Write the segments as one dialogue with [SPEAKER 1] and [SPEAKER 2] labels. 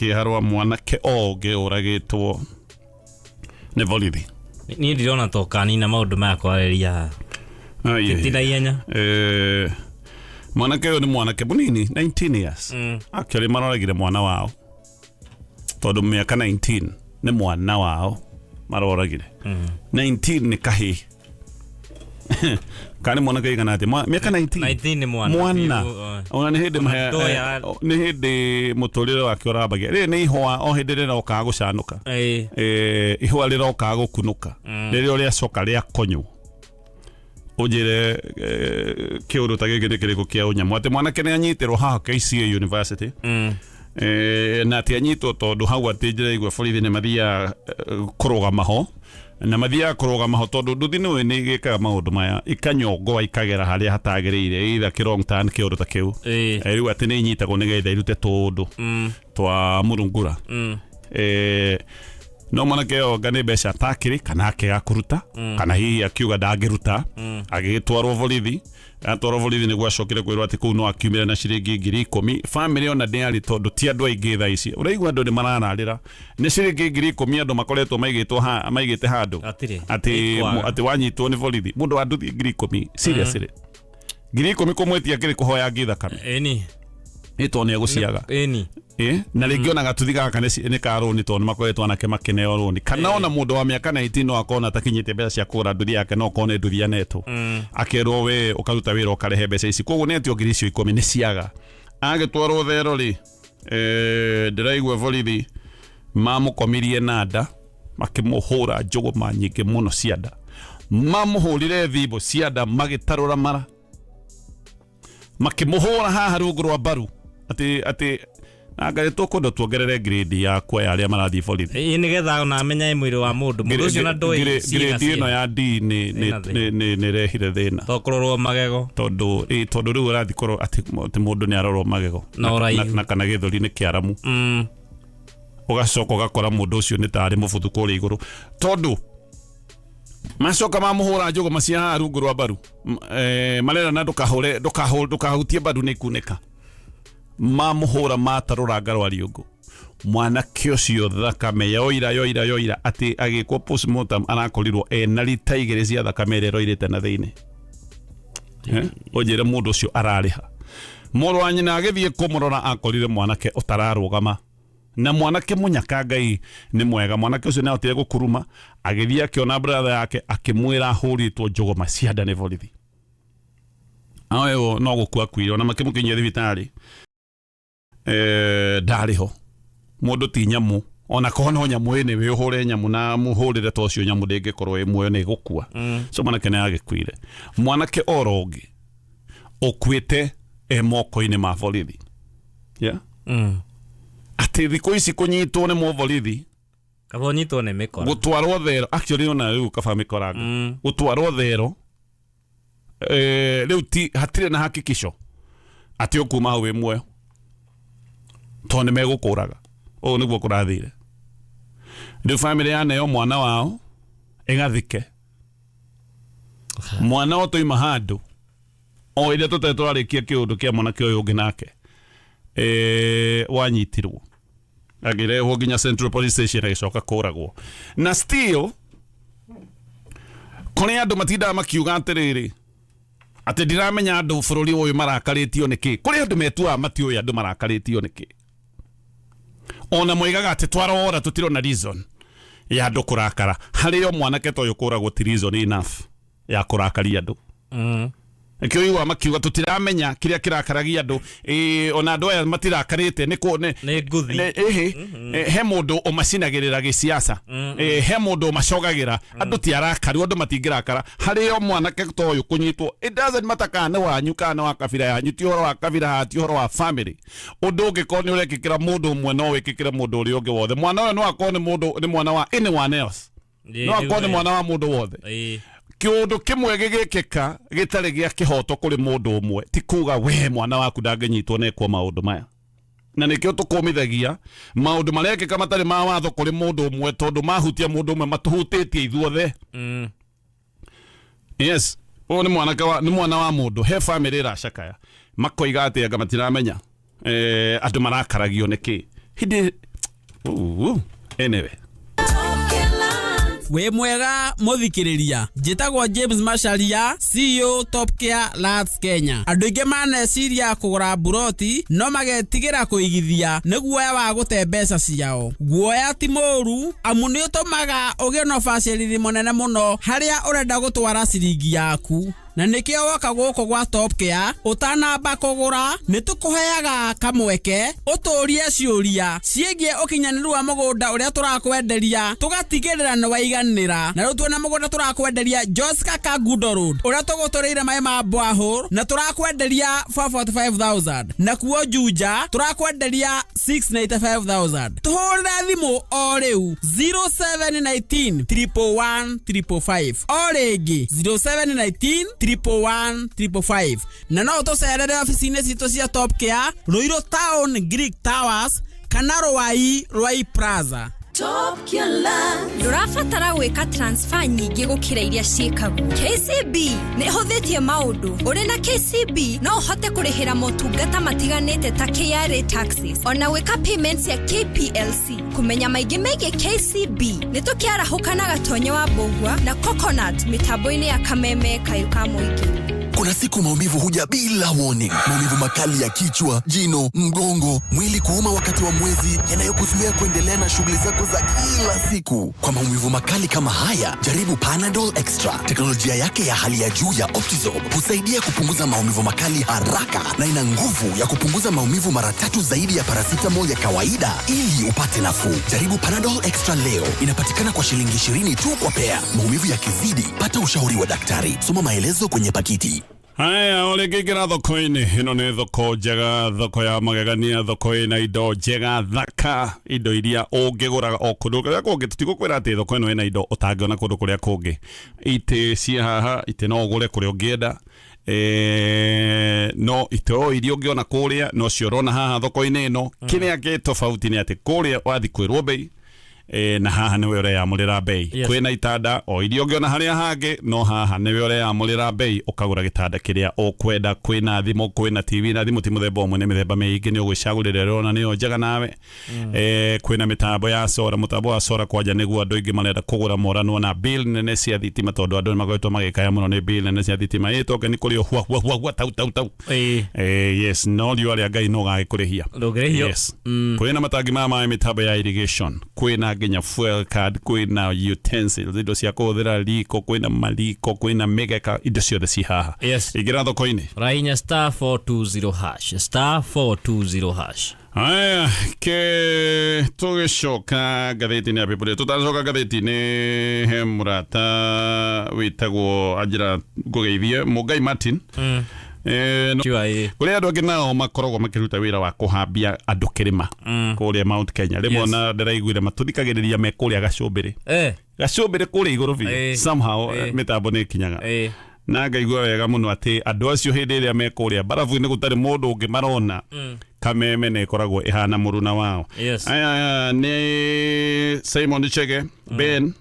[SPEAKER 1] kĩeha rwa mwanake o ũngĩ ũragĩtwo nĩ borithi.
[SPEAKER 2] Niĩ ndirona ta ũkanina maũndũ maya kwarĩria haha.
[SPEAKER 1] Ai,
[SPEAKER 2] Ti na ihenya.
[SPEAKER 1] Mwanake ũyũ nĩ mwanake mũnini, 19 years. Actually maroragire mwana wao tondũ mĩaka 19 nĩ mwana wao maroragire. 19 nĩ kahĩĩ kana nĩ mwanake igana atĩ mĩaka 19.
[SPEAKER 2] 19 nĩ mwana.
[SPEAKER 1] Mwana.
[SPEAKER 2] Biũ,
[SPEAKER 1] Ona nĩ hĩndĩ
[SPEAKER 2] Ndoya.
[SPEAKER 1] nĩ hĩndĩ mũtũrĩre wake ũrambagia. Rĩrĩ nĩ ihũa o hĩndĩ rĩrokaga gũcanũka. Ihũa rĩrokaga gũkunũka rĩrĩa rĩacoka rĩakonywo. Ũnjĩre kĩũndũ ta gĩkĩ nĩ kĩrĩkũ kĩa ũnyamũ, atĩ mwanake nĩ anyitĩrwo haha KCA University. Na atĩ anyitwo tondũ hau atĩ njĩraigua borithi nĩ mathiaga kũrũgama ho, na mathiaga kũrũgama ho tondũ nduthi nĩũĩ nĩ igĩkaga maũndũ maya, ikanyongoa ikagera harĩa hatagĩrĩire, either kĩ wrong turn, kĩũndũ ta kĩu. Rĩu atĩ nĩ inyitagwo nĩgetha irute tũũndũ twa mũrungura. No mwanake ũyũ anga nĩ mbeca atakĩrĩ kana akĩaga kũruta kana hihi akiuga ndangĩruta, agĩgĩtwarwo borithi. Atwarwo borithi nĩguo acokire kwĩrwo atĩ kũu no akiumire na ciringi 10,000. Bamĩrĩ ona ndĩarĩ tondũ ti andũ aingĩ thaa ici ũraigua andũ nĩ marararĩra nĩ ciringi 10,000 andũ makoretwo maigĩtwo maigĩte handũ.
[SPEAKER 2] Hatirĩ.
[SPEAKER 1] Atĩ
[SPEAKER 2] Ĩkwaga.
[SPEAKER 1] Atĩ wanyitwo nĩ borithi mũndũ wa nduthi 10,000, seriously, 10,000 kũmwĩtia kĩrĩ kũhoya ngi thakame. Nĩ tondũ nĩ egũciaga. Na rĩngĩ ona gatuthi gaka nĩ ka rũni tondũ nĩ makoretwo anake makĩneo rũni, kana ona mũndũ wa mĩaka 19 no akorwo atakinyĩtie mbeca cia kũgũra nduthi yake, no okorwo nĩ nduthi anetwo akerwo we ũkaruta wĩra ũkarehe mbeca ici, koguo nĩ etio ngiri icio 10 nĩ ciaga. Agĩtwarwo thero rĩ, ndĩraigua borithi mamũkomirie na nda, makĩmũhũra njũgũma nyingĩ mũno cia nda, mamũhũrire thimbo cia nda, magĩtarũra mara, makĩmũhũra haha rungu rwa mbaru, atĩ anga nĩ tũkwenda tuongerere grade ya kuoya arĩa marathiĩ borithi.
[SPEAKER 2] Ĩĩ, nĩgetha ona amenye mwĩrĩ wa mũndũ mũndũ ũcio na ndũĩ ciĩga
[SPEAKER 1] Grade ĩno
[SPEAKER 2] ciĩha.
[SPEAKER 1] ya D
[SPEAKER 2] Ĩna thĩna.
[SPEAKER 1] nĩ rehire thĩna.
[SPEAKER 2] To kũrorwo magego.
[SPEAKER 1] Tondũ rĩu ũrathiĩ kũrora atĩ mũndũ nĩ arorwo magego
[SPEAKER 2] Na ũraihu.
[SPEAKER 1] Na kana gĩthũri nĩ kĩaramu. Ũgacoka ũgakora mũndũ ũcio nĩ tarĩ mũbuthu kũrĩa igũrũ tondũ macoka mamũhũra njũgũma cia haha rungu rwa mbaru. Marerana ndũkahũre, ndũkahutie mbaru nĩ ikunĩka. Mamũhũra matarũranga rwa riũngũ, mwanake ũcio thakame yoira yoira yoira, atĩ agĩkwo postmortem arakorirwo ena rita 2 cia thakame ĩrĩa ĩroirĩte na thĩinĩ. Ũnjĩre mũndũ ũcio ararĩha. Mũrũ wa nyina agĩthiĩ kũmũrora akorire mwanake ũtararũgama, na mwanake mũnyaka. Ngai nĩ mwega, mwanake ũcio nĩ ahotire gũkuruma, agĩthiĩ akĩona brother yake, akĩmwĩra ahũrĩtwo njũgũma cia nda nĩ borithi. Ayo no gũkua akuire, ona makĩmũkinyia thibitarĩ ndarĩ ho. Mũndũ ti nyamũ, ona korwo no nyamũ ĩnĩ wĩ ũhũre nyamũ na mũhũrĩre ta ũcio, nyamũ ndĩngĩkorwo ĩ muoyo, nĩ ĩgũkua. So mwanake nĩ agĩkuire. Mwanake oro ũngĩ ũkuĩte e moko-inĩ ma borithi, yeah? Atĩ thikũ ici kũnyitwo nĩ mũborithi
[SPEAKER 2] Kaba ũnyitwo nĩ mĩkora.
[SPEAKER 1] Gũtwarwo thero, actually ona rĩu kaba mĩkoranga. Gũtwarwo thero, rĩu ti hatirĩ na hakikisho atĩ ũkuma hau wĩ muoyo tondũ nĩ megũkũraga. Ũũ nĩguo kũrathire. Rĩu bamĩrĩ yaneo mwana wao ĩgathike mwana o tũima handũ o ĩrĩa tũtarĩ tũrarĩkia kĩũndũ kĩa mwanake ũyũ ũngĩ nake wanyitirwo agĩrehwo nginya Central Police Station agĩcoka kũragwo. Na still kũrĩ andũ matindaga makiuga atĩrĩrĩ, atĩ ndiramenya andũ bũrũri ũyũ marakarĩtio nĩkĩ. Kũrĩ andũ metuaga matiũĩ andũ marakarĩtio nĩkĩ, ona moigaga atĩ twarora tũtirona reason ya andũ kũrakara. Harĩ o mwanake ta ũyũ kũragwo ti reason enough ya kũrakaria andũ. Nĩkĩo ũiguaga makiuga tũtiramenya kĩrĩa kĩrakaragia andũ. Ĩĩ, ona andũ aya matirakarĩte nĩ
[SPEAKER 2] Nĩ nguthi.
[SPEAKER 1] Ĩhĩ, he mũndũ ũmacinagĩrĩra gĩciaca. He mũndũ ũmacogagĩra. Andũ ti arakaru, andũ matingĩrakara harĩ o mwanake ta ũyũ kũnyitwo. It doesn't matter kana nĩ wanyu kana nĩ wa kabira yanyu, ti ũhoro wa kabira haha, ti ũhoro wa family. Ũndũ ũngĩkorwo nĩ ũrekĩkĩra mũndũ ũmwe no wĩkĩkĩre mũndũ ũrĩa ũngĩ wothe. Mwana ũyũ no akorwo nĩ mũndũ, nĩ mwana wa anyone else, no akorwo nĩ mwana wa mũndũ wothe. Kĩũndũ kĩmwe gĩgĩkĩka gĩtarĩ gĩa kĩhoto kũrĩ mũndũ ũmwe ti kuga we mwana waku ndangĩnyitwo na ekwo maũndũ maya. Na nĩkĩo tũkũmithagia maũndũ marekĩka matarĩ ma watho kũrĩ mũndũ ũmwe, tondũ mahutia mũndũ ũmwe matũhutĩtie ithuothe. Yes, ũyũ nĩ mwanake wa, nĩ mwana wa mũndũ. He family ĩracakaya makoiga atĩ anga matiramenya andũ marakaragio nĩkĩ hĩndĩ. Anyway.
[SPEAKER 3] Wĩ mwega mũthikĩrĩria, njĩtagwo James Macharia, CEO Top Care Lands Kenya. Andũ aingĩ maneciria kũgũra mburoti no magetigĩra kũigithia nĩ guoya wa gũte mbeca ciao. Guoya ti mũũru amu nĩ ũtũmaga ũgĩe na ũbacĩrĩri mũnene mũno harĩa ũrenda gũtwara ciringi yaku, na nĩkĩo woka gũkũ gwa Top Care ũtanamba kũgũra nĩ tũkũheaga kamweke ũtũrie ciũria ciĩgiĩ ũkinyanĩru wa mũgũnda ũrĩa tũrakwenderia, tũgatigĩrĩra nĩ waiganĩra. Na rĩu twĩna mũgũnda tũrakwenderia Joska Kangundo Road ũrĩa tũgũtũrĩire maĩ ma borehole na tũrakwenderia 445,000, nakuo Juja tũrakwenderia 695,000. Tũhũrĩre thimũ o rĩu 0719 111 555, o rĩngĩ 0719 111 555, na no ũtũcerere obici-inĩ citũ cia Top Care Ruiru Town Greek Towers kana Rwai Rwai Plaza.
[SPEAKER 4] Ndũrabatara gwĩka transfer nyingĩ gũkĩra iria ciĩkagwo. KCB nĩ ĩhũthĩtie maũndũ. Ũrĩ na KCB no ũhote kũrĩhĩra motungata matiganĩte ta KRA taxes ona gwĩka payments ya KPLC. Kũmenya maingĩ megiĩ KCB nĩ tũkĩarahũka na Gatonye wa Mbũgua na Coconut mĩtambo-inĩ ya Kameme Kayũ ka Mũingĩ.
[SPEAKER 5] Kuna siku maumivu huja bila warning. Maumivu makali ya kichwa, jino, mgongo, mwili kuuma wakati wa mwezi, yanayokuzuia kuendelea na shughuli zako za kila siku. Kwa maumivu makali kama haya, jaribu Panadol Extra. Teknolojia yake ya hali ya juu ya Optizorb husaidia kupunguza maumivu makali haraka na ina nguvu ya kupunguza maumivu mara tatu zaidi ya paracetamol ya kawaida ili upate nafuu. Jaribu Panadol Extra leo. Inapatikana kwa shilingi 20 tu kwa pea. Maumivu yakizidi, pata ushauri wa daktari. Soma maelezo kwenye pakiti.
[SPEAKER 1] Haya, o rĩngĩ ingĩra thoko-inĩ ĩno, nĩ thoko njega, thoko ya magegania, thoko ĩna indo njega thaka, indo iria ũngĩgũra o kũndũ kũrĩa kũngĩ. Tũtigũkwĩra atĩ thoko ĩno ĩna indo ũtangĩona kũndũ kũrĩa kũngĩ. Itĩ ciĩ haha, itĩ no ũgũre kũrĩa ũngĩenda, no itĩ o iria ũngĩona kũrĩa no cio ũrona haha thoko-inĩ ĩno. Kĩrĩa gĩ tofauti nĩ atĩ kũrĩa wathi kwĩrwo bei, na haha nĩwe ũreyamũrĩra bei. Kwĩna itanda o iria ũngĩona harĩa hangĩ, no haha nĩwe ũreyamũrĩra bei, ũkagũra gĩtanda kĩrĩa ũkwenda. Kwĩna thimũ, kwĩna TV, na thimũ ti mũthemba ũmwe, nĩ mĩthemba mĩingĩ, nĩ ũgwĩcagũrĩra ĩrĩa ũrona nĩyo njega nawe. Kwĩna mĩtambo ya sora, mũtambo wa sora kwanja nĩguo andũ aingĩ marenda kũgũra moranwo na bill nene cia thitima, tondũ andũ nĩ makoretwo magĩkaya mũno nĩ bill nene cia thitima. Ĩ toke nĩ kũrĩ hua hua hua hua tau tau tau. Yes, no riũa rĩa Ngai no gagĩkũrĩhia.
[SPEAKER 2] Ndũngĩrĩhio.
[SPEAKER 1] Yes. Kwĩna matangi ma maĩ, mĩtambo ya irrigation, kwĩna nginya fuel card, kwĩna utensils, indo cia kũhũthĩra riko, kwĩna mariko, kwĩna mĩgeka, indo ciothe ci haha. Ingĩra thoko-inĩ.
[SPEAKER 2] Rahinya *420#, *420#.
[SPEAKER 1] Haya, ke tũgĩcoka ngathĩti-inĩ ya People, tũtanacoka ngathĩti-inĩ, he mũrata wĩtagwo anjĩra ngũgeithie, Mũngai Martin. No,
[SPEAKER 2] Sure, ĩĩ.
[SPEAKER 1] kũrĩ andũ angĩ nao makoragwo makĩruta wĩra wa kũhambia andũ kĩrĩma kũrĩa Mount Kenya. Rĩmwe ona ndĩraiguire matũthikagĩrĩria me kũrĩa Gacũmbĩrĩ. Gacũmbĩrĩ kũrĩa igũrũ biũ. Somehow mĩtambo nĩ ĩkinyaga. Na ngaigua wega mũno atĩ andũ acio hĩndĩ ĩrĩa me kũrĩa barabu-inĩ gũtarĩ mũndũ ũngĩ marona, Kameme nĩ ĩkoragwo ĩhana mũruna wao. Aya, aya nĩ Simon Chege Ben,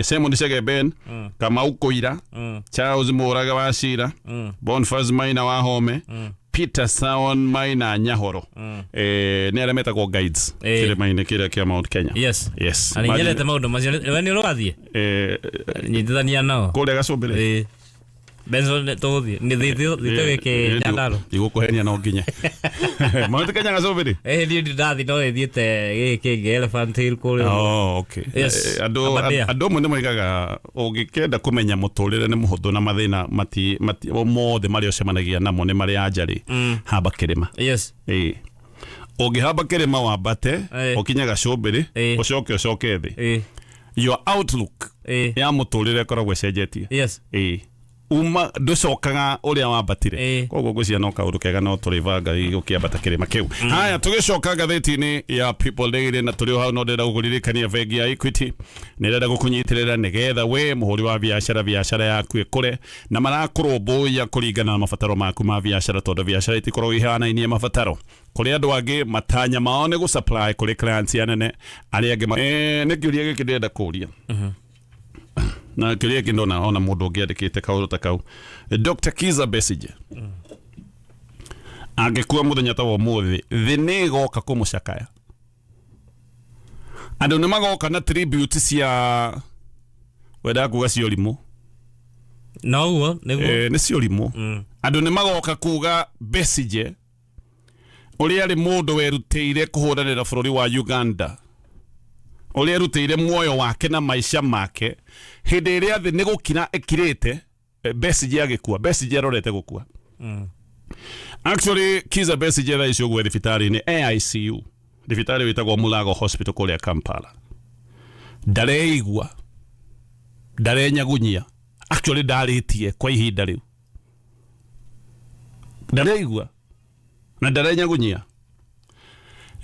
[SPEAKER 1] Simon Chege Ben, Kamau Koira, Charles Mũraga wa Cira, Boniface Maina wa Home, Peter Saon Maina Nyahoro, nĩ arĩa metagwo guides kĩrĩma-inĩ kĩrĩa kĩa Mount Kenya. Yes.
[SPEAKER 2] Na nĩ nyendete maũndũ macio. We nĩ ũrathiĩ? Nyitithania nao.
[SPEAKER 1] Kũrĩa Gacũmbĩrĩ.
[SPEAKER 2] Ĩĩ. Benson tũgũthiĩ. Nĩ thiĩte gĩkĩ Nyandarua.
[SPEAKER 1] Ndigũkũhenia no nginye Mount Kenya Gacũmbĩrĩ.
[SPEAKER 2] Niĩ ndĩ ndathiĩ no ĩthiĩte gĩkĩ kĩngĩ Elephant Hill kũrĩa.
[SPEAKER 1] Oh, okay.
[SPEAKER 2] Yes.
[SPEAKER 1] Andũ
[SPEAKER 2] Aberdare.
[SPEAKER 1] andũ amwe nĩ moigaga ũngĩkenda kũmenya mũtũrĩre nĩ mũhũthũ na mathĩna mati mothe marĩa ũcemanagia namo nĩ marĩa anja rĩ, hamba kĩrĩma. Ĩĩ. Ũngĩhamba kĩrĩma wambate ũkinye Gacũmbĩrĩ, ũcoke ũcoke thĩ, your outlook ya mũtũrĩre ĩkoragwo ĩcenjetie. Ĩĩ, uma ndũcokaga ũrĩa wambatire. Koguo ngwĩciria no kaũndũ kega no tũrĩbanga gũkĩambata kĩrĩma kĩu. Haya, tũgĩcoka ngathĩti-inĩ ya People Daily, na tũrĩ o hau no ndĩrenda gũkũririkania bengi ya Equity nĩ ĩrenda gũkũnyitĩrĩra nĩgetha we mũhũri wa biacara biacara yaku ĩkũre, na marakũrũmbũiya kũringana na mabataro maku ma biacara, tondũ biacara itikoragwo ihanainie mabataro. Kũrĩ andũ angĩ matanya mao nĩ gũsupply kũrĩ clients anene, arĩa angĩ nĩ kĩũria gĩkĩ ndĩrenda kũria, na kĩũria gĩkĩ ndona ona mũndũ ũngĩ andĩkĩte kaũndũ ta kau. Dr. Kiza Besigye angĩkua mũthenya ta wa ũmũthĩ, thĩ nĩ ĩgoka kũmũcakaya? Andũ nĩ magoka na tribute cia wendaga kuga cia ũrimũ.
[SPEAKER 2] Noguo nĩguo.
[SPEAKER 1] Nĩ cia ũrimũ. Andũ nĩ magoka kuga Besigye ũrĩa arĩ mũndũ werutĩire kũhũranĩra bũrũri wa Uganda, ũrĩa erutĩire muoyo wake na maica make hĩndĩ ĩrĩa thĩ nĩ gũkira ĩkirĩte, Besigye agĩkua. Besigye arorete gũkua. Actually, Kizza Besigye thaa ici ũguo e thibitarĩ-inĩ, e ICU, thibitarĩ wĩtagwo Mulago Hospital kũrĩa Kampala. Ndareigua, ndarenyagunyia, actually ndarĩtie kwa ihinda rĩu, ndareigua na ndarenyagunyia,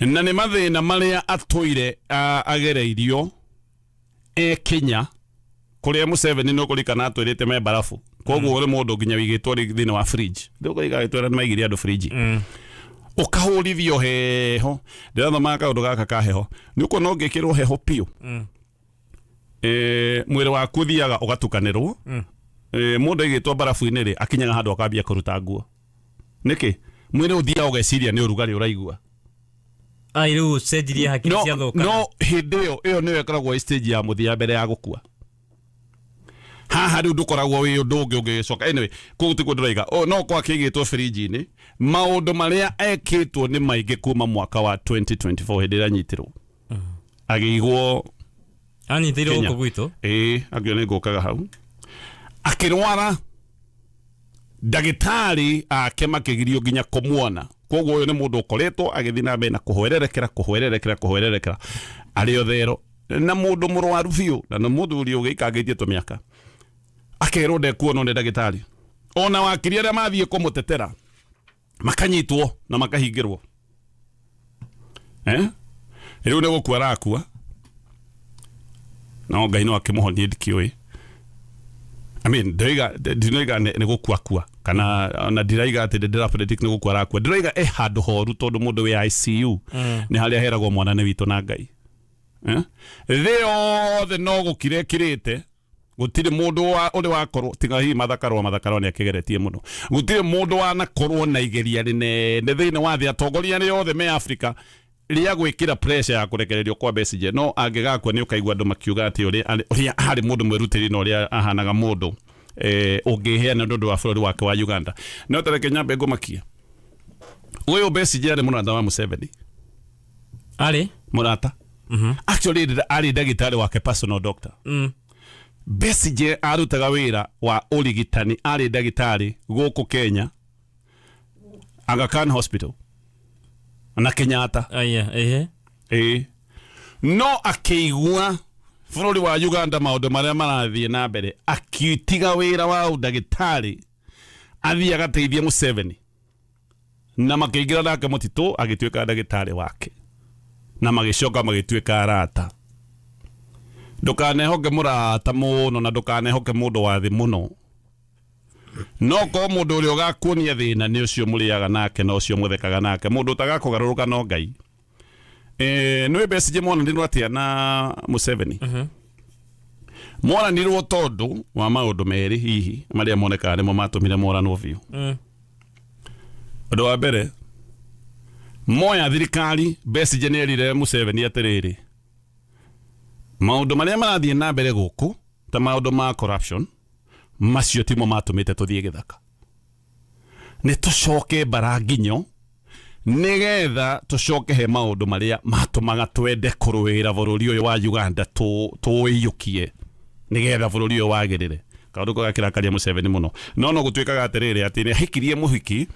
[SPEAKER 1] na nĩ mathĩna marĩa atũire agereirio e Kenya kũrĩa Museveni nĩ ũkũririkana atwĩrĩte me barafu, koguo ũrĩ mũndũ nginya wĩigĩtwo thĩinĩ wa fridge. Rĩu ũkũririkana agĩtwĩra nĩ maigire andũ fridge, ũkahũrithio heho. Ndĩrathomaga kaũndũ gaka ka heho, nĩ ũkuona ũngĩkĩrwo heho biũ, mwĩrĩ waku ũthiaga ũgatukanĩrwo. Mũndũ aigĩtwo barafu-inĩ rĩ, akinyaga handũ akambia kũruta nguo. Nĩkĩ? Mwĩrĩ ũthiaga ũgeciria nĩ ũrugarĩ ũraigua.
[SPEAKER 2] Ai, rĩu ũcenjirie hakiri.
[SPEAKER 1] No,
[SPEAKER 2] ciathũka.
[SPEAKER 1] No hĩndĩ ĩyo nĩyo ĩkoragwo ĩ stage ya mũthia mbere ya gũkua. Haha rĩu ndũkoragwo wĩ ũndũ ũngĩ ũngĩgĩcoka. Anyway, kũu tikuo ndĩroiga. Oh, no kwa kĩigĩtwo birinji-inĩ, maũndũ marĩa ekĩtwo nĩ maingĩ kuma mwaka wa 2024 hĩndĩ ĩrĩa anyitirwo agĩigwo.
[SPEAKER 2] Anyitĩirwo
[SPEAKER 1] Kenya.
[SPEAKER 2] gũkũ gwitũ.
[SPEAKER 1] Ĩĩ, angĩo nĩ ngũkaga hau. Akĩrwara, ndagĩtarĩ ake makĩgirio nginya kũmuona. Koguo ũyũ nĩ mũndũ ũkoretwo agĩthiĩ na mbere na kũhwererekera, kũhwererekera, kũhwererekera, arĩ o thero, na mũndũ mũrwaru biũ, na nĩ mũthuri ũgĩikangĩtie tũmĩaka, akerwo ndekuonwo nĩ ndagĩtarĩ. Ona wakiri arĩa mathiĩ kũmũtetera makanyitwo na makahingĩrwo. Rĩu nĩ gũkua arakua, no Ngai no akĩmũhonie, ndikĩũĩ. I mean, ndĩroiga, ndinoiga nĩ gũkua kua, kana ona ndiraiga atĩ ndĩra predict nĩ gũkua arakua. Ndĩroiga e handũ horu, tondũ mũndũ wĩ ICU nĩ harĩa heragwo mwana nĩ witũ na Ngai. Thĩ yothe no gũkira ĩkirĩte. Gũtirĩ mũndũ wa ũrĩ wakorwo, tiga hihi Mathakarũa. Mathakarũa nĩ akĩgeretie mũno. Gũtirĩ mũndũ wanakorwo na igeria rĩnene thĩinĩ wa thĩ, atongoria arĩa othe me Africa, rĩa gwĩkĩra pressure ya kũrekererio kwa Besigye. No angĩgakua, nĩ ũkaigua andũ makiuga atĩ ũrĩa arĩ mũndũ mwĩrutĩri na ũrĩa ahanaga mũndũ ũngĩheana nĩ ũndũ wa bũrũri wake wa Uganda. No tareke nyambe ngũmakie, ũyũ Besigye arĩ mũrata wa Museveni.
[SPEAKER 2] Arĩ
[SPEAKER 1] mũrata. Actually, arĩ ndagĩtarĩ wake, personal doctor. Besigye arutaga wĩra wa ũrigitani, arĩ ndagĩtarĩ gũkũ Kenya, Aga Khan Hospital na Kenyatta.
[SPEAKER 2] Aya, ehe.
[SPEAKER 1] Ĩĩ, no akĩigua bũrũri wa Uganda maũndũ marĩa marathiĩ na mbere, akĩtiga wĩra wa ũndagĩtarĩ, athiĩ agateithie Museveni, na makĩingĩra nake mũtitũ, agĩtuĩka ndagĩtarĩ wake, na magĩcoka magĩtuĩka arata. Ndũkanehoke mũrata mũno, na ndũkanehoke mũndũ wa thĩ mũno. No korwo mũndũ ũrĩa ũgakuonia thĩna nĩ ũcio mũrĩaga nake na ũcio mũthekaga nake, mũndũ ũtagakũgarũrũka no Ngai. Nĩ Besigye monanirwo atĩa na Museveni? Moranirwo tondũ wa maũndũ merĩ hihi marĩa monekaga nĩmo matũmire moranwo biũ. Ũndũ wa mbere, moya thirikari, Besigye nĩ erire Museveni atĩrĩrĩ, maũndũ marĩa marathiĩ na mbere gũkũ ta maũndũ ma corruption, macio timo matũmĩte tũthiĩ gĩthaka, nĩ tũcoke mbara nginyo nĩgetha tũcoke he maũndũ marĩa matũmaga twende kũrũĩra bũrũri ũyũ wa Uganda, tũũiyũkie nĩgetha bũrũri ũyũ wagĩrĩre. Kaũndũ kau gakĩrakaria Museveni mũno. No gũtuĩkaga atĩrĩrĩ, atĩ nĩ ahikirie mũhiki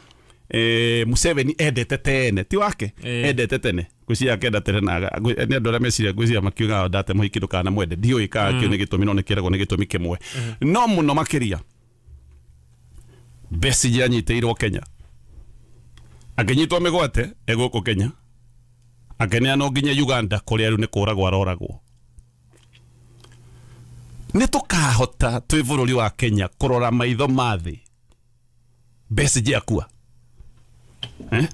[SPEAKER 1] Museveni endete tene, ti wake. Endete tene, ngwĩciria akenda tene na nĩ andũ arĩa meciria, ngwĩciria makiuga ndate mũhiki ndũkanamwende. Ndiũĩ kana kĩu nĩ gĩtũmi, no nĩ kĩragwo nĩ gĩtũmi kĩmwe. No mũno makĩria, Besigye anyitĩirwo Kenya, akĩnyitwo mĩgwate e gũkũ Kenya, akĩneanwo nginya Uganda kũrĩa rĩu nĩ kũragwo aroragwo. Nĩ tũkahota twĩ bũrũri wa Kenya kũrora maitho ma thĩ Besigye akua, eh?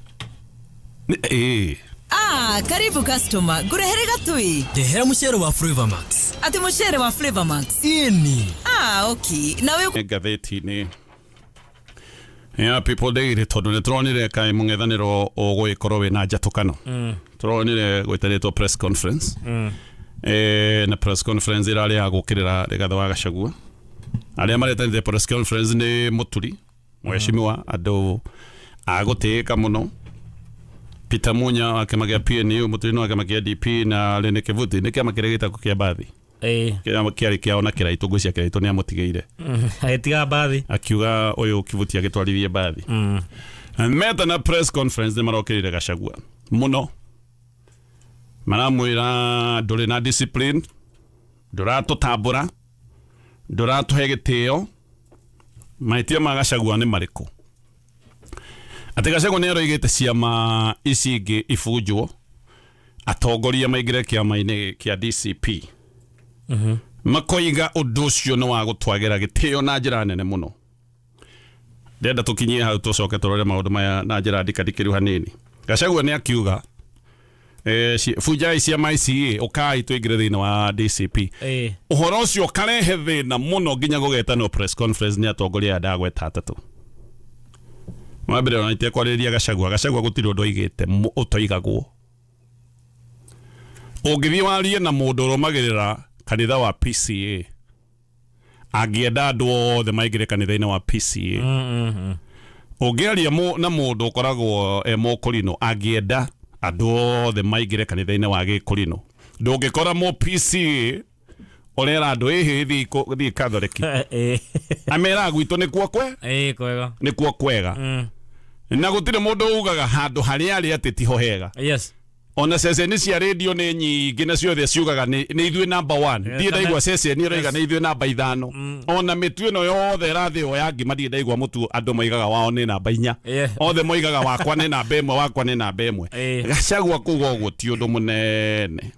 [SPEAKER 1] Ĩĩ.
[SPEAKER 6] Ah, karibu customer. Ngurehere gatui.
[SPEAKER 7] Ndehera mucere wa Flavor Max.
[SPEAKER 6] Ati mucere wa Flavor Max?
[SPEAKER 7] Ĩni.
[SPEAKER 6] Ah, okay. Nawe?
[SPEAKER 1] Ngathĩti-inĩ ya People Daily, tondũ nĩ tũronire kaĩ mũng'ethanĩro ũgũgĩkorwo wĩna njatũkano, tũronire gwĩtanĩtwo press conference. Na press conference ĩrarĩ ya gũkĩrĩra Rigathĩ wa Gachagua. Arĩa maretanĩte press conference nĩ Mũturi, mheshimiwa, andũ a gũtĩĩka mũno, Peter Munya wa kĩama kĩa PNU, Mũturi nĩ wa kĩama kĩa DP, na Lene Kivuti nĩ kĩama kĩrĩa gĩtagwo kĩa Mbathi. Kĩama kĩarĩ kĩao na Kĩraitũ, ngwĩciria Kĩraitũ nĩ amũtigĩire.
[SPEAKER 2] Agĩtiga Mbathi.
[SPEAKER 1] Akiuga ũyũ Kivuti agĩtwarithie Mbathi. Metana press conference nĩ marokĩrĩire Gachagua mũno, maramwĩra ndũrĩ na discipline, ndũratũtambũra, ndũratũhe gĩtĩo. Mahĩtia ma Gachagua nĩ marĩkũ? Atĩ Gachagua nĩ aroigĩte ciama ici ingĩ ibunjwo, atongoria maingĩre kĩama-inĩ kĩa DCP. Makoiga ũndũ ũcio nĩ wa gũtwagĩra gĩtĩo na njĩra nene mũno. Ndĩrenda tũkinyie hau tũcoke tũrore maũndũ maya na njĩra ndikandikĩru hanini. Gachagua nĩ akiuga bunjai ciama ici, ũkai tũingĩre thĩinĩ wa DCP. Ũhoro ũcio ũkarehe thĩna mũno nginya gũgetanwo press conference nĩ atongoria aya ndagweta atatũ. Wa mbere, ona itekwarĩrĩria Gachagua, Gachagua gũtirĩ ũndũ oigĩte ũtoigagwo. Ũngĩthiĩ warie na mũndũ ũrũmagĩrĩra kanitha wa PCA, angĩenda andũ othe maingĩre kanitha-inĩ wa PCA. Ũngĩaria na mũndũ ũkoragwo e mũkũrinũ, angĩenda andũ othe maingĩre kanitha-inĩ wa gĩkũrinũ. Ndũngĩkora mũ PCA ũrera andũ ĩhĩ thiĩ Catholic. Ameraga gwitũ nĩkuo kwe
[SPEAKER 2] Ĩĩ, kwega.
[SPEAKER 1] Nĩkuo kwega. Na gũtirĩ mũndũ ugaga handũ harĩa arĩ atĩ tiho hega. Ona ceceni cia radio nĩ nyingĩ na ciothe ciugaga nĩ ithuĩ number one. Ndirĩ ndaigua ceceni ĩroiga nĩ ithuĩ namba 5. Ona mĩtu ĩno yothe ĩrathĩo ya ngima ndirĩ ndaigua mũtu andũ moigaga wao nĩ namba 4. Othe moigaga wakwa nĩ namba 1, wakwa nĩ namba 1. Gachagua kuga ũguo ti ũndũ mũnene.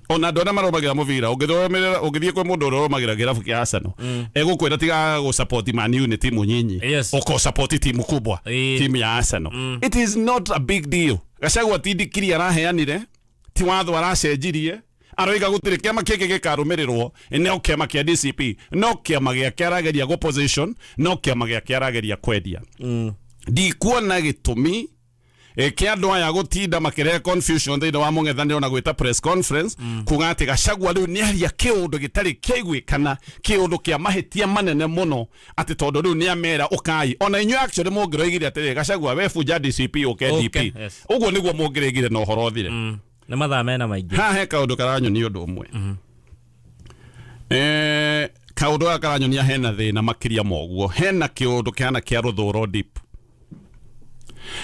[SPEAKER 1] Ona andũ arĩa marũmagĩra mũbira, ũngĩthiĩ kwĩ mũndũ ũrĩa ũrũmagĩra kĩrabu kĩa Arsenal, egũkwĩra tiga gũsupport Man U nĩ timu nyinyi, ũko support timu kubwa, timu ya Arsenal. It is not a big deal. Gachagua ti ndikiri araheanire, ti watho aracenjirie, aroiga gũtirĩ kĩama kĩngĩ gĩkarũmĩrĩrwo no kĩama kĩa DCP, no kĩama gĩake arageria gũ position, no kĩama gĩake arageria kwendia. Ndikuona gĩtũmi kĩa andũ aya gũtinda makĩrehe confusion thĩinĩ wa mũng'ethanĩro na gwĩta press conference kuga atĩ Gachagua rĩu nĩ aria kĩũndũ gĩtarĩ kĩaiguĩkana, kĩũndũ kĩa mahĩtia manene mũno, atĩ tondũ rĩu nĩ amera ũkai. Ona inyuĩ actually mũngĩroigire atĩrĩ, Gachagua we bunja DCP ũke DP, ũguo nĩguo mũngĩrĩgire na ũhoro ũthire.
[SPEAKER 2] Nĩ mathaa mena maingĩ.
[SPEAKER 1] Haha he kaũndũ karanyonia ũndũ ũmwe. Kaũndũ gaka karanyonia hena thĩna makĩria ma ũguo, hena kĩũndũ kĩhana kĩa rũthũro deep.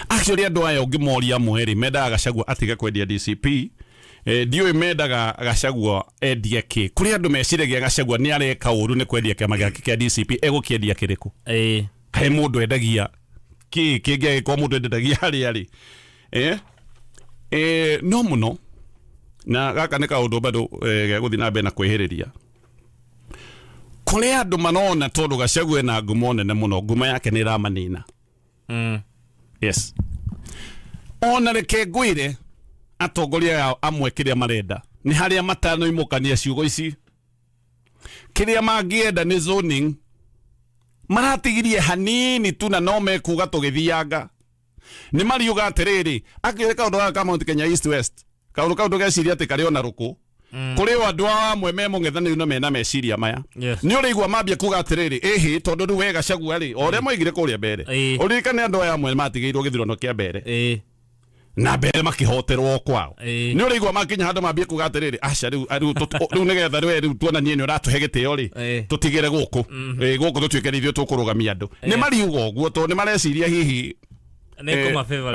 [SPEAKER 1] Actually andũ aya ũngĩmoria amwe rĩ, mendaga Gachagua atige kwendia DCP. Ndiũĩ mendaga Gachagua endie kĩ. Kũrĩ andũ meciragia Gachagua nĩ areka ũru nĩ kwendia kĩama gĩake kĩa DCP, egũkĩendia kĩrĩkũ? Kaĩ mũndũ endagia kĩ kĩngĩ agĩkorwo mũndũ endagia harĩa rĩ? No mũno na gaka nĩ kaũndũ bado gegũthiĩ na mbere na kwĩhĩrĩria. Kũrĩ andũ marona tondũ Gachagua ena ngumo nene mũno, ngumo yake nĩ ĩramanina. Yes, ona reke ngwĩre atongoria aya amwe kĩrĩa marenda nĩ harĩa matanoimũkania ciugo ici. Kĩrĩa mangĩenda nĩ zoning, maratigirie hanini tu na no mekuga tũgĩthianga nĩ mariuga atĩrĩrĩ, akĩrĩ kaũndũ gaka ka Mount Kenya East West, kaũndũ kau ndũgeciria atĩ karĩ ona rũkũ. Kũrĩ o andũ amwe me mũng'ethanĩro na mena meciria maya. Nĩ ũrĩigua mambia kuga atĩrĩrĩ, ĩhĩ, tondũ rĩu we Gachagua rĩ, o ũrĩa moigire kũrĩa mbere, ũririkane andũ aya amwe matigĩirwo gĩthurano kĩa mbere na mbere makĩhoterwo kwao. Nĩ ũrĩigua makinya handũ mambie kuga atĩrĩrĩ, aca, rĩu rĩu rĩu nĩgetha rĩu rĩu tuonanie nĩ ũratũhe gĩtĩo rĩ, tũtigĩre gũkũ. Gũkũ tũtuĩke nĩ ithuĩ tũkũrũgamia andũ. Nĩ mariuga ũguo tondũ nĩ mareciria hihi
[SPEAKER 2] Nĩ kũma-favor.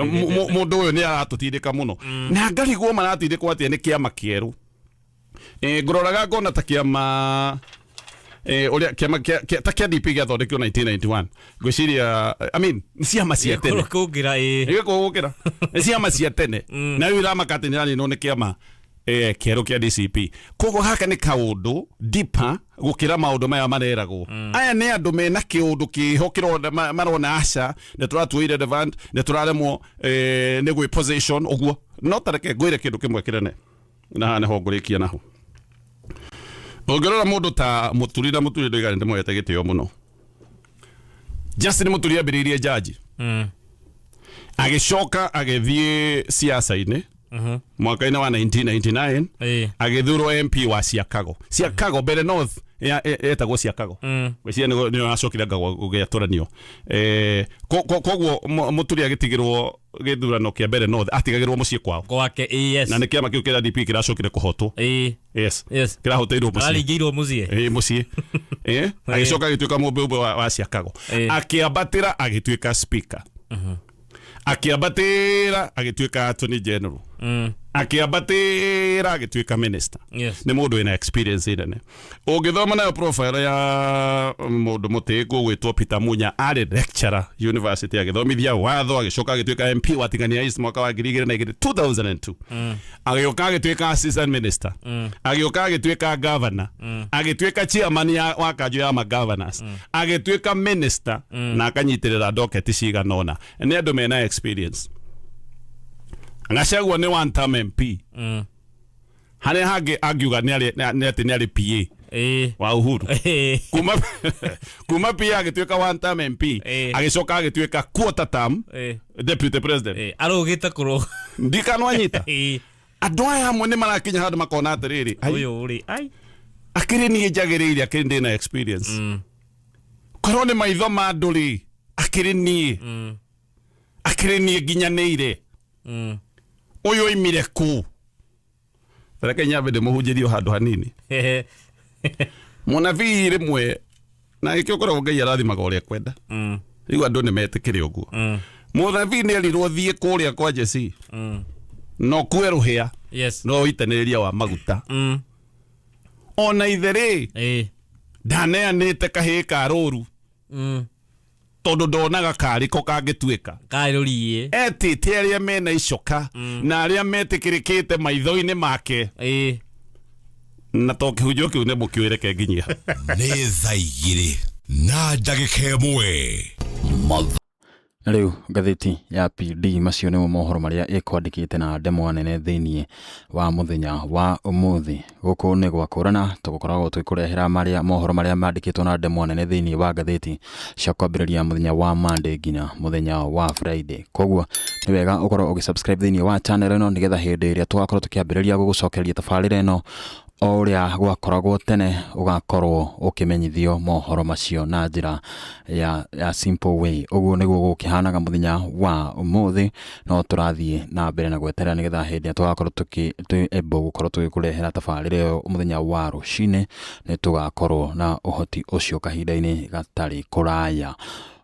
[SPEAKER 1] Mũndũ ũyũ nĩ aratũtindĩka mũno na ngarigwo maratindĩkwo atĩa nĩ kĩama kĩerũ. Ngũroraga ngona ta kĩama ũrĩa kĩama ta kĩa DP gĩathondekirwo 1991, ngwĩciria, I mean, nĩ ciama cia tene.
[SPEAKER 2] Kũngĩra ĩĩ.
[SPEAKER 1] Gĩkũgũkĩra nĩ ciama cia tene na rĩu iramaka atĩ nĩraninwo nĩ kĩama kĩerũ kĩa DCP. Koguo gaka nĩ kaũndũ deeper gũkĩra maũndũ maya mareragwo. Aya nĩ andũ mena kĩũndũ kĩho kĩronda marona aca nĩ tũratuo irrelevant, nĩ tũraremwo nĩ gwĩ position ũguo. No tareke ngwĩre kĩndũ kĩmwe kĩnene na haha nĩho ngũrĩkia naho. Ũngĩrora mũndũ ta Mũturi, na Mũturi ndoiga nĩ ndĩmuoete gĩtĩo mũno, Justin Mũturi ambĩrĩirie jaji, agĩcoka agĩthiĩ siasa-inĩ. Mwaka-inĩ wa 1999
[SPEAKER 2] Ĩĩ.
[SPEAKER 1] agĩthurwo MP wa Siakago. Siakago mbere North etagwo Siakago. Gwĩciria nĩyo yacokire anga gũgĩatũranio. Koguo Mũturi agĩtigĩrwo gĩthurano kĩa mbere North, atigagĩrwo mũciĩ kwao.
[SPEAKER 2] Gwake, ĩĩ, yes.
[SPEAKER 1] Na nĩ kĩama kĩu kĩa DP kĩracokire kũhotwo.
[SPEAKER 2] Ĩĩ.
[SPEAKER 1] Yes.
[SPEAKER 2] Yes.
[SPEAKER 1] Kĩrahoteirwo mũciĩ.
[SPEAKER 2] Araringĩirwo mũciĩ.
[SPEAKER 1] Ĩĩ, mũciĩ. Ĩĩ, agĩcoka agĩtuĩka mũmbunge wa Siakago. Akĩambatĩra agĩtuĩka speaker. Akĩambatĩra agĩtuĩka attorney general. Akĩambatĩra agĩtuĩka minister.
[SPEAKER 2] Yes.
[SPEAKER 1] Nĩ mũndũ wĩna experience nene. Ũngĩthoma nayo profile ya mũndũ mũtĩĩku ũgwĩtwo Peter Munya, arĩ lecturer university agĩthomithia watho, agĩcoka agĩtuĩka MP wa Ting'ania East mwaka wa 2002, 2002. Agĩũka agĩtuĩka assistant minister. Agĩũka agĩtuĩka governor. Agĩtuĩka chairman wa kanjũ ya magovernors. Agĩtuĩka minister na akanyitĩrĩra doketi cigana ũna. Nĩ andũ mena experience. Gachagua nĩ one term MP. Harĩa hangĩ angiuga nĩ atĩ nĩ arĩ PA
[SPEAKER 2] Ĩĩ.
[SPEAKER 1] wa Uhuru.
[SPEAKER 2] Ĩĩ.
[SPEAKER 1] Kuma PA agĩtuĩka one term MP. Agĩcoka agĩtuĩka quarter term
[SPEAKER 2] Ĩĩ.
[SPEAKER 1] deputy president.
[SPEAKER 2] Ĩĩ. Arũgĩte kũrũga.
[SPEAKER 1] Ndikanwanyita.
[SPEAKER 2] Ĩĩ.
[SPEAKER 1] Andũ aya amwe nĩ marakinya handũ makona atĩrĩrĩ, ai,
[SPEAKER 2] Ũyũ rĩ, ai.
[SPEAKER 1] akĩrĩ niĩ njagĩrĩire, akĩrĩ ndĩna experience. Korwo nĩ maitho ma andũ rĩ, akĩrĩ niĩ. Akĩrĩ niĩ nginyanĩire. Ũyũ oimire kũ? Reke nyambe ndĩmũhunjĩrie handũ hanini. Mũnabii rĩmwe na gĩkĩo ũkoragwo Ngai arathimaga ũrĩa kwenda. Rĩu andũ nĩ metĩkĩre ũguo. Mũnabii nĩ erirwo thiĩ kũrĩa kwa Jesse. No kue rũhĩa.
[SPEAKER 2] Yes.
[SPEAKER 1] No ũitanĩrĩria wa maguta. Ona ithe rĩ,
[SPEAKER 2] Ĩĩ.
[SPEAKER 1] ndaneanĩte kahĩĩ ka rũru. Tondũ ndonaga karĩ ko kangĩtuĩka.
[SPEAKER 2] Karĩ rũriĩ.
[SPEAKER 1] Etĩte arĩa mena icoka na arĩa metĩkĩrĩkĩte maitho-inĩ make.
[SPEAKER 2] Ĩĩ.
[SPEAKER 1] Na to kĩhunjio kĩu nĩ mũkĩũĩ, reke nginyie hau.
[SPEAKER 7] Nĩ thaa 2:01.
[SPEAKER 8] Na rĩu ngathĩti ya PD, macio nĩmo mohoro marĩa ĩkwandĩkĩte na ndemwa nene thĩinĩ wa mũthenya wa ũmũthĩ. Gũkũ nĩ gwakũrana tũgũkoragwo tũgĩkũrehera marĩa mohoro marĩa mandĩkĩtwo na ndemwa nene thĩinĩ wa ngathĩti cia kwambĩrĩria mũthenya wa Monday nginya mũthenya wa Friday. Koguo nĩ wega ũkorwo ũgĩsubscribe thĩinĩ wa channel ĩno, nĩgetha hĩndĩ ĩrĩa tũgakorwo tũkĩambĩrĩria gũgũcokeria tabarĩra ĩno o ũrĩa gwakoragwo tene, ũgakorwo ũkĩmenyithio mohoro macio na njĩra ya simple way. Ũguo nĩguo gũkĩhanaga mũthenya wa ũmũthĩ, no tũrathiĩ na mbere na gweterera nĩgetha hĩndĩ ĩrĩa tũgakorwo twĩ able gũkorwo tũgĩkũrehera tabarĩra ĩyo mũthenya wa rũcinĩ, nĩ tũgakorwo na ũhoti ũcio kahinda-inĩ gatarĩ kũraya.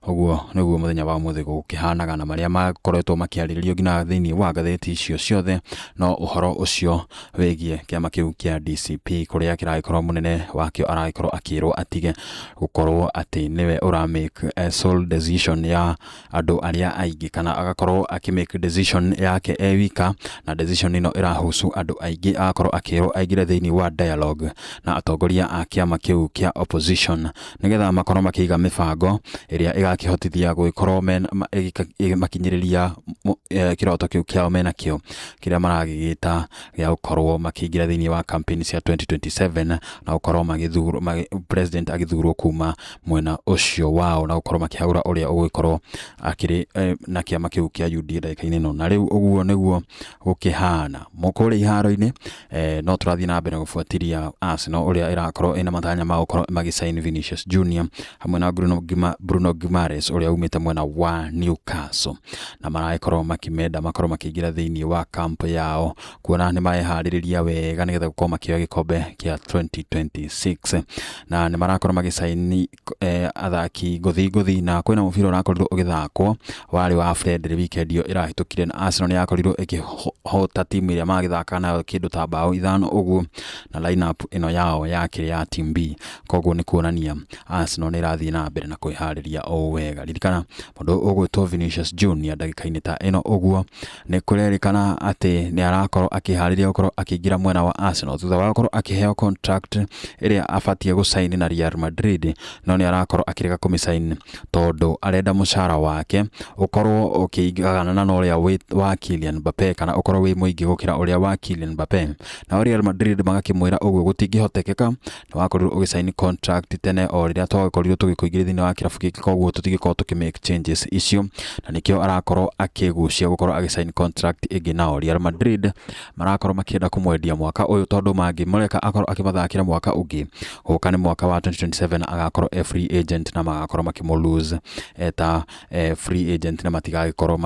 [SPEAKER 8] Ũguo nĩguo mũthenya wa ũmũthĩ gũkĩhanaga na marĩa makoretwo makĩarĩrĩrio nginya thĩinĩ wa ngathĩti icio ciothe, no ũhoro ũcio wĩgiĩ kĩama kĩu kĩa DCP, kũrĩa kĩragĩkorwo mũnene wakĩo aragĩkorwo akĩrwo atige gũkorwo atĩ nĩwe ũra make sole decision ya andũ arĩa aingĩ, kana agakorwo akĩ make decision yake e wika, na decision ĩno ĩrahusu andũ aingĩ. Agakorwo akĩrwo aingĩre thĩinĩ wa dialogue na atongoria a kĩama kĩu kĩa opposition, nĩgetha makorwo makĩiga mĩbango ĩrĩa ĩgakĩhotithia gũgĩkorwo makinyĩrĩria kĩroto kĩu kĩao menakĩo, kĩrĩa maragĩgĩta gĩa gũkorwo makĩingĩra thĩinĩ wa campaign cia 2027 na gũkorwo magĩthurwo president agĩthurwo kuma mwena ũcio wao, na gũkorwo makĩhagũra ũrĩa ũgũgĩkorwo akĩrĩ na kĩama kĩu kĩa UDA ndagĩka-inĩ ĩno. Na rĩu ũguo nĩguo gũkĩhana kũrĩa iharo-inĩ. No tũrathiĩ na mbere gũbuatiria Arsenal ũrĩa ĩrakorwo ĩna matanya ma gũkorwo magĩsign Vinicius Junior hamwe na Bruno Guimaraes ũrĩa umĩte mwena wa Newcastle, na maragĩkorwo makĩmenda makorwo makĩingĩra thĩinĩ wa camp yao, kuona nĩ mareharĩrĩria wega nĩgetha gũkorwo makĩoya gĩkombe kĩa 2026, na nĩ marakorwo magĩcaini athaki ngũthi ngũthi. Na kwĩna mũbira ũrakorirwo ũgĩthakwo warĩ wa friendly weekend ĩyo ĩrahĩtũkire, na Arsenal nĩ yakorirwo ĩkĩhota timu ĩrĩa magĩthaka nayo kĩndũ ta bao 5 ũguo, na lineup ĩno yao yakĩrĩ ya team B. Koguo nĩ kuonania Arsenal nĩ ĩrathiĩ na mbere na kwĩharĩria o wega. Ririkana mũndũ ũgwĩtwo Vinicius Junior ndagĩka-inĩ ta ĩno ũguo nĩ kũrerĩkana atĩ nĩ arakorwo akĩharĩria gũkorwo akĩingĩra mwena wa Arsenal thutha wa gũkorwo akĩheo contract ĩrĩa abatiĩ gũcaini na Real Madrid, no nĩ arakorwo akĩrega kũmĩcaini tondũ arenda mũcara wake ũkorwo ũkĩigana na ũrĩa wa Kylian Mbappe, kana ũkorwo wĩ mũingĩ gũkĩra ũrĩa wa Kylian Mbappe. Nao Real Madrid magakĩmwĩra ũguo gũtingĩhotekeka, nĩ wakorirwo ũgĩcaini contract tene o rĩrĩa twagĩkorirwo tũgĩkũingĩria thĩinĩ wa kĩrabu gĩkĩ, koguo. Tũtigĩkorwo tũkĩ make changes icio, na nĩkĩo arakorwo akĩgucia gũkorwo agĩsign contract ĩngĩ nao. Real Madrid marakorwo makĩenda kũmwendia mwaka ũyũ, tondũ mangĩmũreka akorwo akĩmathakĩra mwaka ũngĩ gũka nĩ mwaka wa 2027, agakorwo e free agent na magakorwo makĩmũ lose eta free agent, na matigagĩkorwo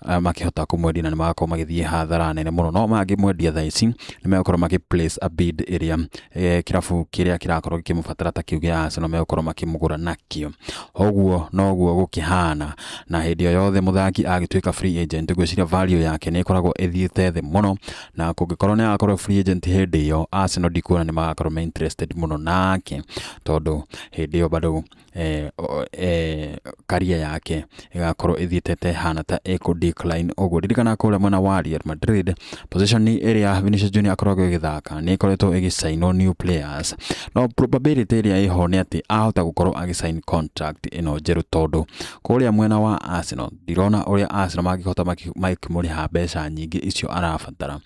[SPEAKER 8] makĩhota kũmwendia na nĩ magakorwo magĩthiĩ hathara nene mũno. No mangĩmwendia thaa ici, nĩ megũkorwo makĩ place a bid ĩrĩa kĩrabu kĩrĩa kĩrakorwo gĩkĩmũbatara ta kĩu kĩa Arsenal megũkorwo makĩmũgũra nakĩo. Ũguo noguo gũkĩhana, na hĩndĩ o yothe mũthaki agĩtuĩka free agent, ngwĩciria value yake nĩ ĩkoragwo ĩthiĩte thĩ mũno, na kũngĩkorwo nĩ agakorwo free agent hĩndĩ ĩyo, Arsenal ndikuona nĩ magakorwo me interested mũno nake, tondũ hĩndĩ ĩyo bado career yake ĩgakorwo ĩthiĩte ta ĩhana ta ĩkũ decline ũguo. Ririkana kũrĩa mwena wa Real Madrid, position ĩrĩa Vinicius Junior akoragwo ĩgĩthaka nĩ ĩkoretwo ĩgĩcainwo new players, no probability ĩrĩa ĩho nĩ atĩ ahota gũkorwo agĩsign contract ĩno njerũ, tondũ kũrĩa mwena wa Arsenal ndirona ũrĩa Arsenal mangĩhota makĩmũrĩha mbeca nyingĩ icio arabatara,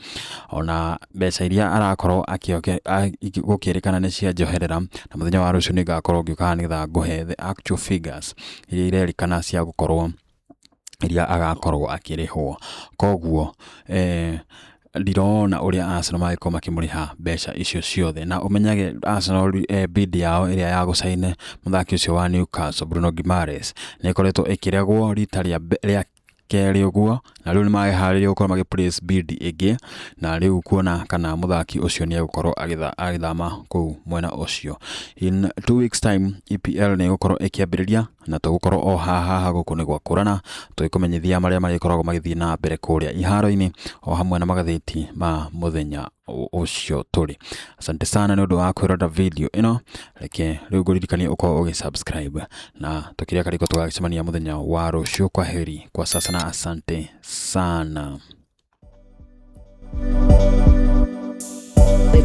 [SPEAKER 8] ona mbeca iria arakorwo gũkĩrĩkana nĩ cia njoherera. Na mũthenya wa rũciũ nĩ ngakorwo ngĩũka nĩgetha ngũhe the actual figures iria irerĩkana cia gũkorwo iria agakorwo akĩrĩhwo. Koguo ndirona ũrĩa Arsenal mangĩkorwo makĩmũrĩha mbeca icio ciothe, na ũmenyage Arsenal bid yao ĩrĩa ya gũcaine mũthaki ũcio wa Newcastle Bruno Guimaraes nĩ ĩkoretwo ĩkĩregwo rita rĩa kerĩ ũguo, na rĩu nĩ mareharĩria gũkorwo magĩ place bid ĩngĩ, na rĩu kuona kana mũthaki ũcio nĩ egũkorwo agĩthama kũu mwena ũcio. In 2 weeks time EPL nĩ ĩgũkorwo ĩkĩambĩrĩria, na tũgũkorwo o haha gũkũ nĩ gwakũrana tũgĩkũmenyithia marĩa marĩkoragwo magĩthiĩ na mbere kũrĩa iharo-inĩ, o hamwe na magathĩti ma mũthenya ũcio tũrĩ. Asante sana nĩ ũndũ wa kwĩrora video ĩno. Reke rĩu ngũririkanie ũkorwo ũgĩ subscribe, na tũkĩrĩa karĩko tũgagĩcemania mũthenya wa rũciũ. Kwa heri kwa sasa na asante sana.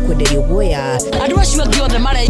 [SPEAKER 9] Kwenderio guoya.
[SPEAKER 6] Andũ acio angĩ othe mare